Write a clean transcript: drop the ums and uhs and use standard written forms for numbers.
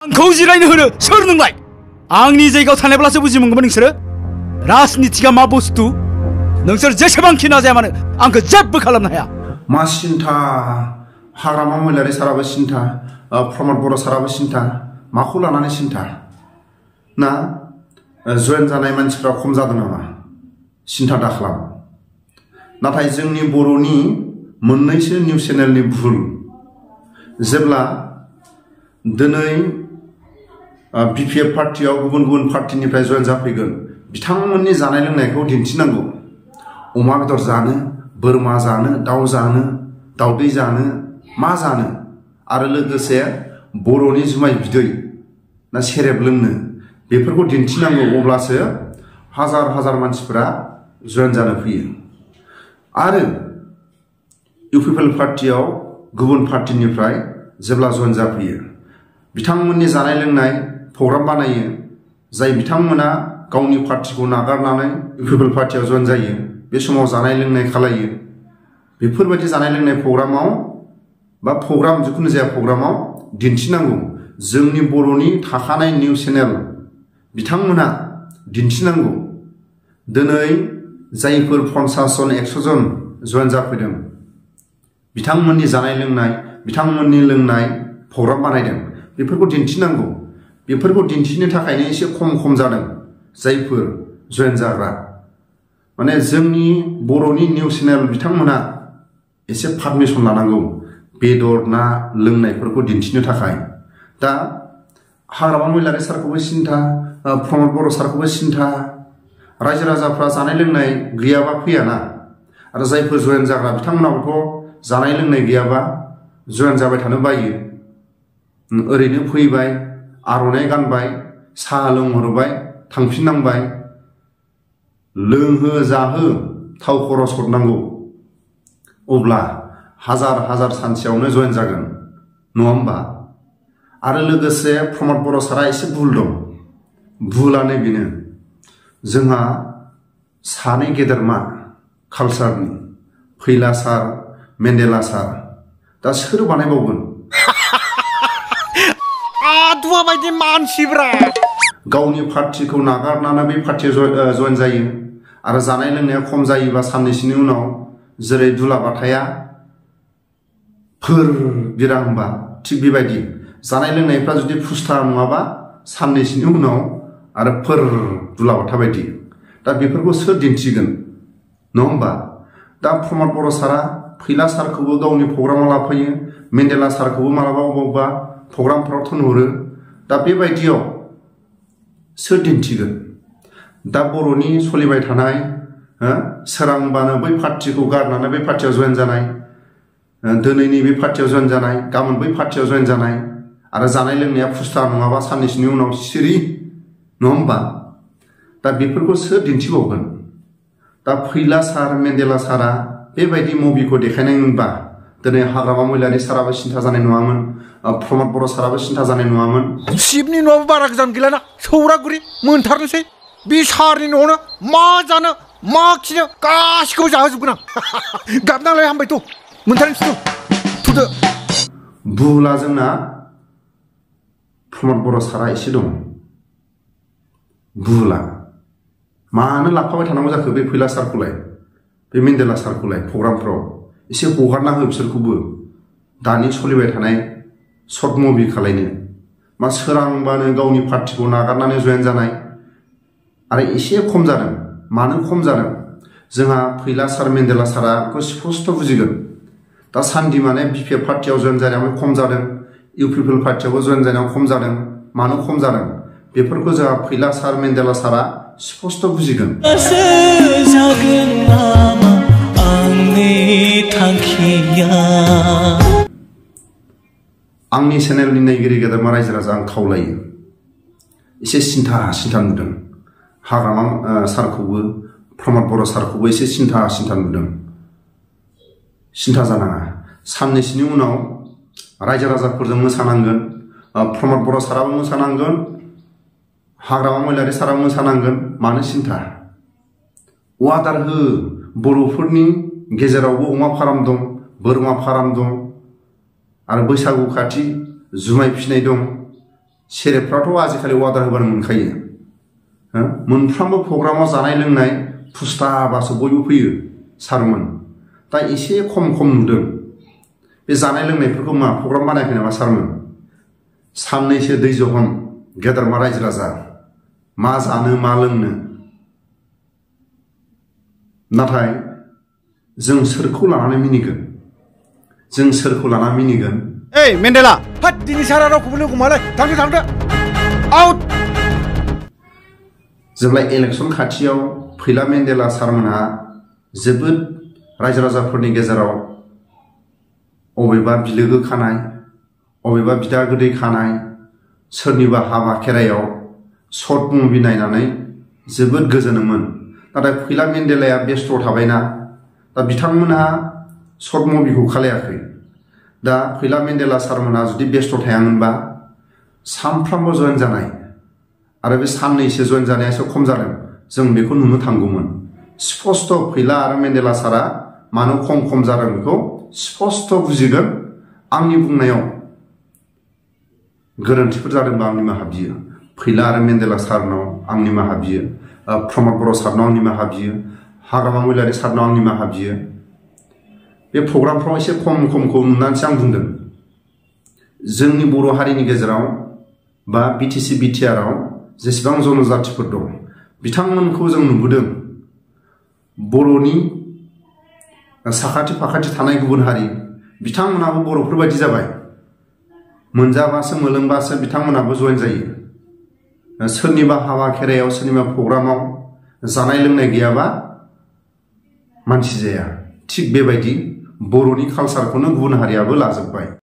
आंखौ जिरायनो होनो सोर नोंलाय? आंनि जायगायाव थानायब्लासो बुजि मोनगौमोन नोंसोरो राजनितिका मा बुस्थु। नोंसोर जेसेबांखि नाजाया मानो आंखौ जेबो खालामनो हाया। मा सिन्था हाग्रामा महिलारि साराबो सिन्था प्रमद बर' साराबो सिन्था माखौ लानानै सिन्था ना जयेन जानाय मानसिफ्रा खम जादों नामा? सिन्था दाखालाम। नाथाय जोंनि बर'नि मोननैसो निउस चेनेलनि भुल जेब्ला दिनै बिपिएफ पार्टियाव गुबुन गुबुन पार्टिनिफ्राय जयेन जाफैगोन बिथांमोननि जानाय लोंनायखौ दिन्थिनांगौ। अमा बेदर जानो, बोरमा जानो, दाउ जानो, दाउदै जानो, मा जानो आरो लोगोसे बर'नि जुमाय बिदै ना सेरेब लोंनो बेफोरखौ दिन्थिनांगौ। अब्लासो हाजार हाजार मानसिफोरा जयेन जानो फैयो। आरो इउपिपिएल पार्टियाव गुबुन पार्टिनिफ्राय जेब्ला जयेन जाफैयो बिथांमोननि जानाय लोंनाय प्रग्राम बानायो। जाय बिथांमोना गावनि पार्टिखौ नागारनानै इउपिपिएल पार्टियाव जयेन जायो बे समाव जानाय लोंनाय खालायो। बेफोरबायदि जानाय लोंनाय प्रग्रामाव बा प्रग्राम जिखुनु जाया प्रग्रामाव दिन्थिनांगौ। जोंनि बर'नि थाखानाय निउस चेनेल बिथांमोना दिन्थिनांगौ। दिनै जायफोर 50 जन 100 जन जयेन जाफैदों बिथांमोननि जानाय लोंनाय बिथांमोननि लोंनाय प्रग्राम बानायदों बेफोरखौ दिन्थिनांगौ। बेफोरखौ दिन्थिनो थाखायनो एसे खम जादों जायफोर जयेन जाग्रा। माने जोंनि बर'नि निउस चेनेल बिथांमोना एसे पारमिसन लानांगौ बेदर ना लोंनायफोरखौ दिन्थिनो थाखाय। दा हाग्रामा महिलारि सारखौबो सिन्था प्रमद बर' सारखौबो सिन्था। रायजो राजाफ्रा जानाय लोंनाय गैयाबा फैयाना आरो जायफोर जयेन जाग्रा बिथांमोनाबोथ' जानाय लोंनाय गैयाबा जयेन जाबाय थानो बायो। ओरैनो फैबाय आर'नाइ गानबाय साहा लोंहरबाय थांफिननांबाय। लोंहो जाहो थाव खरस हरनांगौ। अब्ला हाजार हाजार सानसेयावनो जयेन जागोन नङा होमबा? आरो लोगोसे प्रमद बर' सारा एसे भुल दं। भुलानो बेनो जोंहा सानै गेदेरमा कालचारनि फैला सार मेन्डेला सार दा सोर बानायबावगोन? आदुवा बायदि मानसिब्रा गावनि पार्टिखौ नागारनानै बै पार्टियाव जयेन जायो आरो जानाय लोंनाया खम जायोबा साननैसोनि उनाव जेरै दुलाबाथाया फोर बिरांबा थिग बेबायदि जानाय लोंनायफ्रा जुदि फुस्था नङाबा साननैसोनि उनाव आरो फोर दुलाबाथा बायदि। दा बेफोरखौ सोर दिन्थिगोन नङा होमबा? दा प्रमद बर' सारा फैला सारखौबो गावनि प्रग्रामाव लाफायो मेन्डेला सारखौबो मालाबा अबावबा प्रग्रामफ्राव थिनहरो। दा बेबायदियाव सोर दिन्थिगोन? दा बर'नि सोलिबाय थानाय सोरांबानो बै पार्टिखौ गारनानै बै पार्टियाव जयेन जानाय दिनैनि बे पार्टियाव जयेन जानाय गाबोन बै पार्टियाव जयेन जानाय आरो जानाय लोंनाया फुस्था नङाबा साननैसोनि उनाव सिरि नङा होमबा? दा बेफोरखौ सोर दिन्थिबावगोन? दा फैला सार मेन्डेला सारा बेबायदि मुभिखौ देखायनायमोनबा दिनै हाग्रामा महिलारि साराबो सिन्था जानाय नङामोन प्रमद बर' साराबो सिन्था जानाय नङामोन। शिबनि न'आबो बारा गोजान गैलाना सौरागुरि मोनथारनोसै। बे सारनि न'आवनो मा जानो मा खिनो गासिखौबो जाहोजोबगोन आं। गाबनांलाय हामबायथ' मोनथारनोसै थुदो। भुला जोंना प्रमद बर' सारा एसे दं। भुला मानो लाफाबाय थानांगौ जाखो बे फैला सारखौलाय बे मेन्डेला सारखौलाय प्रग्रामफ्राव एसे हगारना हो बिसोरखौबो। दानि सोलिबाय थानाय सर्ट मुभि खालायनो मा सोरांबानो गावनि पार्टिखौ नागारनानै जयेन जानाय आरो एसे खम जादों। मानो खम जादों? जोंहा फैला सार मेन्डेला सारा बेखौ स्पष्ट बुजिगोन। दा सान्दि माने बिपिएफ पार्टियाव जयेन जानायावबो खम जादों इउपिपिएल पार्टियावबो जयेन जानायाव खम जादों। मानो खम जादों बेफोरखौ जोंहा फैला सार मेन्डेला सारा स्पष्ट बुजिगोन। आंनि चेनेलनि नायगिरि गेदेरमा रायजो राजा आं खावलायो एसे सिन्था नुदों। हाग्रामा सारखौबो प्रमद बर' सारखौबो एसे सिन्था नुदों। सिन्था जानाङा। साननैसोनि उनाव रायजो राजाफोरजों मोसानांगोन। प्रमद बर' साराबो मोसानांगोन हाग्रामा महिलारि साराबो मोसानांगोन। मानो सिन्था? वादार हो। बर'फोरनि गेजेरावबो अमा फार्म दं बोरमा फार्म दं आरो बैसागु खाथि जुमाय फिसिनाय दं सेरेबफ्राथ' आजिखालि अर्डार होबानो मोनखायो मोनफ्रोमबो प्रग्रामाव जानाय लोंनाय फुस्ताबासो बयबो फैयो सारमोन दा एसे खम नुदों बे जानाय लोंनायफोरखौ मा प्रग्राम बानायाखै नामा सारमोन साननैसो दै जहन गेदेरमा रायजो राजा मा जानो मा लोंनो नाथाय जों सोरखौ लानानै मिनिगोन जों सोरखौ लानानै मिनिगोन ओइ मेन्डेला हात दिनै सारा रावखौबो लोगो मालाय थांदो आउट जेब्ला इलेक्सन खाथियाव फैला मेन्डेला सारमोनहा जोबोद रायजो राजाफोरनि गेजेराव अबेबा बिलोगो खानाय अबेबा बिदा गोदै खानाय सोरनिबा हाबा खेरायाव सर्ट मुभि नायनानै जोबोद गोजोनोमोन नाथाय फैला मेन्डेलाया बेस्थ' थाबायना दा बिथांमोनहा सर्ट मुभिखौ खालायाखै दा फैला मेन्डेला सारमोनहा जुदि बेस्थ' थायामोनबा सानफ्रामबो जयेन जानाय आरो बे साननैसो जयेन जानाया एसे खम जादों जों बेखौ नुनो थांगौमोन स्पष्ट फैला आरो मेन्डेला सारा मानो खम जादों बेखौ स्पष्ट बुजिगोन आंनि बुंनायाव गोरोन्थिफोर जादोंबा आं निमाहा बियो फैला आरो मेन्डेला सारनाव आं निमाहा बियो प्रमद बर' सारनाव आं निमाहा बियो हाग्रामा महिलारि सारनाव आं निमाहा बियो बे प्रग्रामफ्राव एसे खमखौ नुनानैसो आं बुंदों जोंनि बर' हारिनि गेजेराव बा बिटिसि बिटिआरआव जेसेबां जनजातिफोर दं बिथांमोनखौ जों नुबोदों बर'नि साखाथि फाखाथि थानाय गुबुन हारि बिथांमोनाबो बर'फोर बायदि जाबाय मोनजाबासो मोलोंबासो बिथांमोनाबो जयेन जायो सोरनिबा हाबा खेरायाव सोरनिबा प्रग्रामाव जानाय लोंनाय गैयाबा मानसि जाया थिग बेबायदि बर'नि कालसारखौनो गुबुन हारियाबो लाजोब्बाय